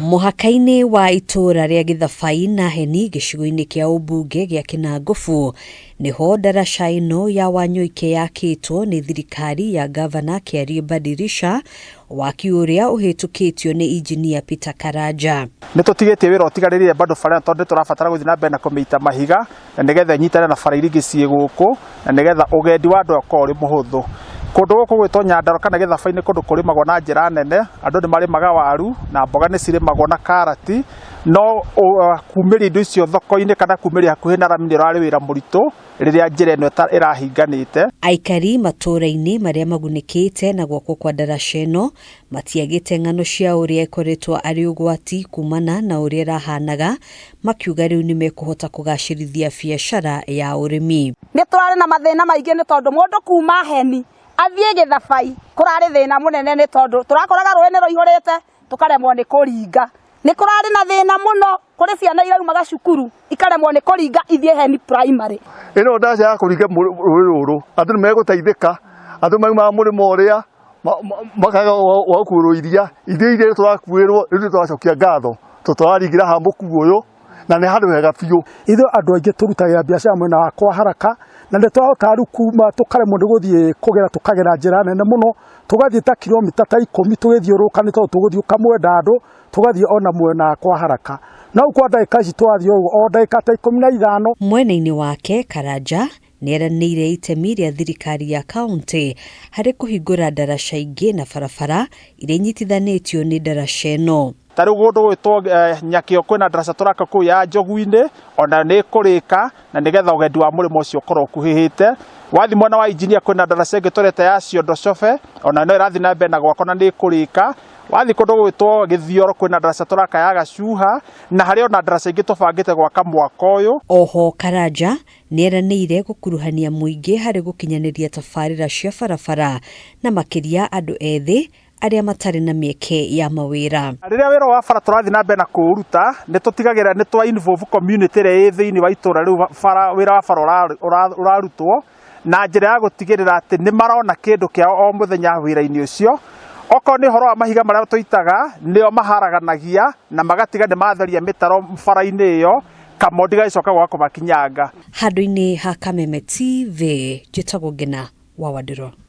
Mũhaka-inĩ wa itũũra rĩa Gĩthabai na Heni gĩcigo-inĩ kĩa ũmbunge gĩa Kĩnangobu nĩho ndaraca ĩno ya Wanyoike yakĩtwo nĩ thirikari ya ngavana Kĩariĩ Badirisha, waki ũrĩa ũhĩtũkĩtio nĩ injinia Peter Karanja. Nĩ tũtigĩtie wĩra ũtigarĩrĩire bado bara ĩno tondũ nĩ tũrabatara gũthiĩ na mbere na kũmĩita mahiga na nĩgetha ĩnyitane na bara iria ingĩ ciĩ gũkũ na nĩgetha ũgendi wa andũ ũkorwo ũrĩ mũhũthũ. Kũndũ gũkũ gwĩtwo Nyandarua kana Gĩthabai nĩ kũndũ kũrĩmagwo na njĩra nene, andũ nĩ marĩmaga waru na mboga nĩ cirĩmagwo na karati, no kumĩria indo icio thoko-inĩ kana kumĩria hakuhĩ na rami nĩ ũrarĩ wĩra mũritũ rĩrĩa njĩra ĩno ĩrahinganĩte. Aikari matũũra-inĩ marĩa magunĩkĩte na gwakwo kwa ndaraca ĩno matiagĩte ng'ano cia ũrĩa ĩkoretwo arĩ ũgwati kumana na ũrĩa ĩrahanaga, makiuga rĩu nĩ mekũhota kũgacĩrithia biacara ya ũrĩmi. Nĩ tũrarĩ na mathĩna maingĩ nĩ tondũ mũndũ kuma Heni athiĩ Gĩthabai kũrarĩ thĩna mũnene nĩ tondũ tũrakoraga rũĩ nĩ rũihũrĩte tũkaremwo nĩ kũringa. Nĩ kũrarĩ na thĩna mũno kũrĩ ciana iraumaga cukuru ikaremwo nĩ kũringa ithiĩ Heni primary. Ĩno ndaca ya kũringa rũĩ rũrũ andũ nĩ megũteithĩka, andũ maumaga mũrĩmo ũrĩa makaga wa gũkuĩrwo iria, ithuĩ iria tũrakuĩrwo rĩu nĩ tũracokia ngatho tondũ tũraringĩra haha mũkuo ũyũ na nĩ handũ hega biũ. Ithuĩ andũ aingĩ tũrutagĩra biacara mwena wa kwa haraka na nĩ twahotaga rĩu kuma tũkaremwo nĩ gũthiĩ kũgera tũkagera njĩra nene mũno tũgathiĩ ta kilomita ta ikũmi tũgĩthiũrũrũka nĩ tondũ tũgũthiĩ Kamwendandũ tũgathiĩ ona mwena wa kwa haraka no kwa ndagĩka ici twathiĩ ũguo o ndagĩka ta 15. Mwena-inĩ wake Karanja Nĩeranĩire itemi rĩa thirikari ya kauntĩ harĩ kũhingũra ndaraca ingĩ na barabara iria inyitithanĩtio nĩ ndaraca ĩno. Ta rĩu kũndũ gwĩtwo Nyakĩo kwĩna ndaraca tũraka kũu ya Njogu-inĩ, onayo nĩ ĩkũrĩka na nĩgetha ũgendi wa mũrĩmo ũcio ũkorwo ũkuhĩhĩte. Wathiĩ mwena wa Engineer kwĩna ndaraca ĩngĩ tũreta ya Ciondo Cobe, onayo no ĩrathiĩ na mbere na gwakwo na nĩ ĩkũrĩka. Wathiĩ kũndũ gwĩtwo Gĩthioro kwĩna ndaraca tũraka ya Gacuha, na harĩ ona ndaraca ingĩ tũbangĩte gwaka mwaka ũyũ. Oho Karanja Nĩeranĩire gũkuruhania mũingĩ harĩ gũkinyanĩria tabarĩra cia barabara na makĩria andũ ethĩ arĩa matarĩ na mĩeke ya mawĩra. Rĩrĩa wĩra wa bara tũrathiĩ na mbere na kũũruta, nĩ tũtigagĩrĩra nĩ twa involve community ĩrĩa ĩ thĩinĩ wa itũra rĩu bara, wĩra wa bara ũrarutwo, na njĩra ya gũtigĩrĩra atĩ nĩ marona kĩndũ kĩao o mũthenya wĩra-inĩ ũcio. Okorwo nĩ ũhoro wa mahiga marĩa tũitaga, nĩo maharaganagia na magatiga nĩ matheria mĩtaro bara-inĩ ĩyo, Kamondi gagĩcoka gwa kũmakinyanga. Handũ-inĩ ha Kameme TV, njĩtagwo Ngĩna wa Wandirũ.